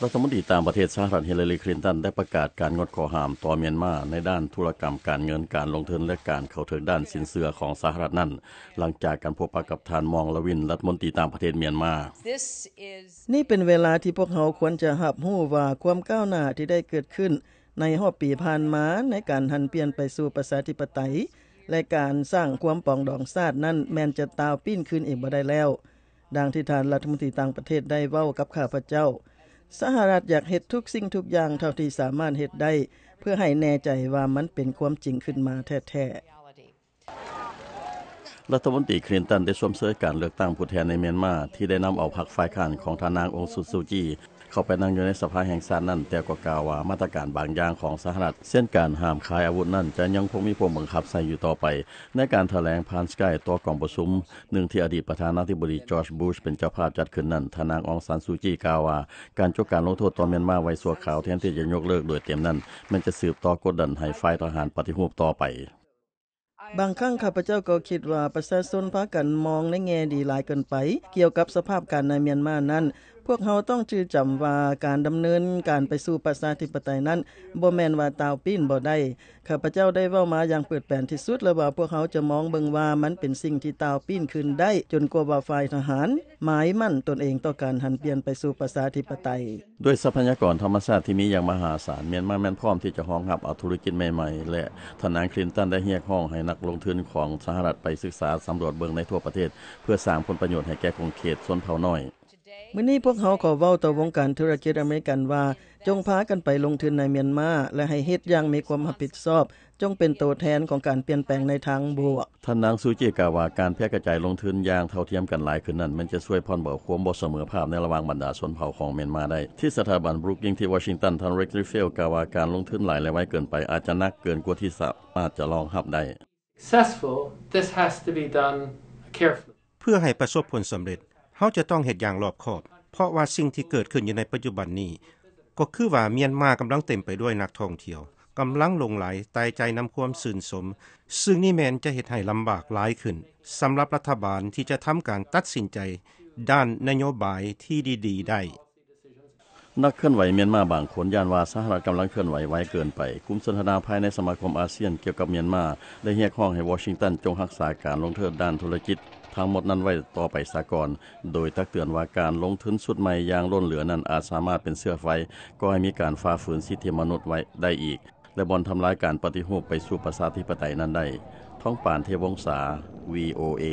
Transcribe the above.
ລັດຖະມົນຕີຕ່າງປະເທດສະຫະລັດ ຮິລລາລີ ຄລິນຕັນ ໄດ້ປະກາດການງົດຂໍ້ຫ້າມຕໍ່ມຽນມາໃນດ້ານທຸລະກຳການເງິນ, ການລົງທຶນ ແລະ ການເຂົ້າເຖິງດ້ານສິນເຊື່ອຂອງສະຫະລັດນັ້ນ, ຫຼັງຈາກການພົບປະກັບທ່ານ ມອງ ລາວິນ ລັດຖະມົນຕີຕ່າງປະເທດມຽນມາ. ນີ້ເປັນເວລາທີ່ພວກເຮົາຄວນຈະຮັບຮູ້ວ່າຄວາມກ້າວໜ້າທີ່ໄດ້ເກີດຂຶ້ນໃນຮອບປີຜ່ານມາໃນການຫັນປ່ຽນໄປສູ່ປະຊາທິປະໄຕ ແລະ ການສ້າງຄວາມປອງດອງຊາດນັ້ນແມ່ນຈະຕ່າວປີ້ນຄືນອີກບໍ່ໄດ້ແລ້ວ. ດັ່ງທີ່ທ່ານລັດຖະມົນຕີຕ່າງປະເທດໄດ້ເວົ້າກັບຂ້າພະເຈົ້າ, ສະຫະລັດຢາກເຮັດທຸກສິ່ງທຸກຢ່າງເທົ່າທີ່ສາມາດເຮັດໄດ້ ເພື່ອໃຫ້ແນ່ໃຈວ່າມັນເປັນຄວາມຈິງຂຶ້ນມາແທ້ໆ. ລັດຖະມົນຕີ ຄລິນຕັນ ໄດ້ຊົມເຊີຍການເລືອກຕັ້ງຜູ້ແທນໃນມຽນມາ ທີ່ໄດ້ນຳເອົາພັກຝ່າຍຄ້ານຂອງທ່ານນາງ ອອງຊານຊູຈີ ເຂົ້າໄປນັ່ງຢູ່ໃນສະພາແຫ່ງຊາດນັ້ນ, ແຕ່ກໍກ່າວວ່າມາດຕະການບາງຢ່າງຂອງສະຫະລັດ ເຊັ່ນການຫ້າມຂາຍອາວຸດນັ້ນ ຈະຍັງຄົງມີພວກບັງຄັບໃຊ້ຢູ່ຕໍ່ໄປ. ໃນການຖະແຫຼງຜ່ານ Skype ຕໍ່ກອງປະຊຸມໜຶ່ງທີ່ອະດີດປະທານາທິບໍດີ George Bush ເປັນເຈົ້າພາບຈັດຂຶ້ນນັ້ນ, ທ່ານນາງ ອອງຊານຊູຈີ ກ່າວວ່າ ການໂຈະການລົງໂທດຕໍ່ມຽນມາໄວ້ຊົ່ວຄາວ ແທນທີ່ຈະຍົກເລີກໂດຍເຕັມນັ້ນ ແມ່ນຈະສືບຕໍ່ກົດດັນໃຫ້ຝ່າຍທະຫານປະຕິຮູບຕໍ່ໄປ. ບາງຄັ້ງຂ້າພະເຈົ້າກໍຄິດວ່າປະຊາຊົນພາກັນມອງໃນແງ່ດີຫຼາຍເກີນໄປກ່ຽວກັບສະພາບການໃນມຽນມານັ້ນ. ພວກເຮົາຕ້ອງຈື່ຈຳວ່າການດຳເນີນການໄປສູ່ປະຊາທິປະໄຕນັ້ນ ບໍ່ແມ່ນວ່າຕ່າວປີ້ນບໍ່ໄດ້. ຂ້າພະເຈົ້າໄດ້ເວົ້າມາຢ່າງເປີດແປນທີ່ສຸດແລ້ວວ່າ ພວກເຮົາຈະມອງເບິ່ງວ່າມັນເປັນສິ່ງທີ່ຕ່າວປີ້ນຂຶ້ນໄດ້ ຈົນກວ່າວ່າຝ່າຍທະຫານໝາຍໝັ້ນຕົນເອງຕໍ່ການຫັນປ່ຽນໄປສູ່ປະຊາທິປະໄຕ. ດ້ວຍຊັບພະຍາກອນທຳມະຊາດທີ່ມີຢ່າງມະຫາສານ, ມຽນມາແມ່ນພ້ອມທີ່ຈະຮອງຮັບເອົາທຸລະກິດໃໝ່ໆ ແລະ ທ່ານນາງ ຄລິນຕັນ ໄດ້ຮຽກຮ້ອງໃຫ້ນັກລົງທຶນຂອງສະຫະລັດໄປສຶກສາສຳຫຼວດເບິ່ງໃນທົ່ວປະເທດ ເພື່ອສ້າງຜົນປະໂຫຍດໃຫ້ແກ່ຂົງເຂດຊົນເຜົ່ານ້ອຍ. ມື້ນີ້ພວກເຮົາຂໍເວົ້າຕໍ່ວົງການທຸລະກິດອາເມລິກັນວ່າ ຈົ່ງພາກັນໄປລົງທຶນໃນມຽນມາ ແລະ ໃຫ້ເຮັດຢ່າງມີຄວາມຮັບຜິດຊອບ, ຈົ່ງເປັນໂຕແທນຂອງການປ່ຽນແປງໃນທາງບວກ. ທ່ານນາງ ຊູຈີ ກ່າວວ່າ ການແຜ່ກະຈາຍລົງທຶນຢ່າງເທົ່າທຽມກັນຫຼາຍຂຶ້ນນັ້ນ ແມ່ນຈະຊ່ວຍຜ່ອນເບົາຄວາມບໍ່ສະເໝີພາບໃນລະຫວ່າງບັນດາຊົນເຜົ່າຂອງມຽນມາໄດ້. ທີ່ສະຖາບັນ Brookings ທີ່ວໍຊິງຕັນ ທ່ານ Rick Riefel ກ່າວວ່າ ການລົງທຶນຫຼາຍ ແລະ ໄວເກີນໄປ ອາດຈະໜັກເກີນກວ່າທີ່ສາມາດຈະຮອງຮັບໄດ້. Successful, this has to be done carefully. ເພື່ອໃຫ້ປະສົບຜົນສຳເລັດ, ເຮົາຈະຕ້ອງເຮັດຢ່າງລອບຄອບ, ເພາະວ່າສິ່ງທີ່ເກີດຂຶ້ນຢູ່ໃນປັດຈຸບັນນີ້ ກໍຄືວ່າມຽນມາກຳລັງເຕັມໄປດ້ວຍນັກທ່ອງທ່ຽວ, ກຳລັງຫຼົງໄຫຼຕາຍໃຈນຳຄວາມຊື່ນຊົມ, ຊຶ່ງນີ້ແມ່ນຈະເຮັດໃຫ້ລຳບາກຫຼາຍຂຶ້ນ ສຳລັບລັດຖະບານທີ່ຈະທຳການຕັດສິນໃຈດ້ານນະໂຍບາຍທີ່ດີໆໄດ້. ນັກເຄື່ອນໄຫວມຽນມາບາງຄົນຢ້ານວ່າສະຫະລັດກຳລັງເຄື່ອນໄຫວໄວເກີນໄປ. ກຸ່ມສົນທະນາພາຍໃນສະມາຄົມອາຊຽນກ່ຽວກັບມຽນມາ ໄດ້ຮຽກຮ້ອງໃຫ້ວໍຊິງຕັນຈົ່ງຮັກສາການລົງໂທດດ້ານທຸລະກິດທັງໝົດນັ້ນໄວ້ຕໍ່ໄປສາກ່ອນ, ໂດຍຕັກເຕືອນວ່າການລົງທຶນຊຸດໃໝ່ຢ່າງລົ້ນເຫຼືອນັ້ນອາດສາມາດເປັນເຊື້ອໄຟກໍ່ໃຫ້ມີການຝ່າຝືນສິດທິມະນຸດໄວ້ໄດ້ອີກ ແລະ ບ່ອນທຳລາຍການປະຕິຮູບໄປສູ່ປະຊາທິປະໄຕນັ້ນໄດ້. ທອງປານ ເທບວົງສາ ວີໂອເອ.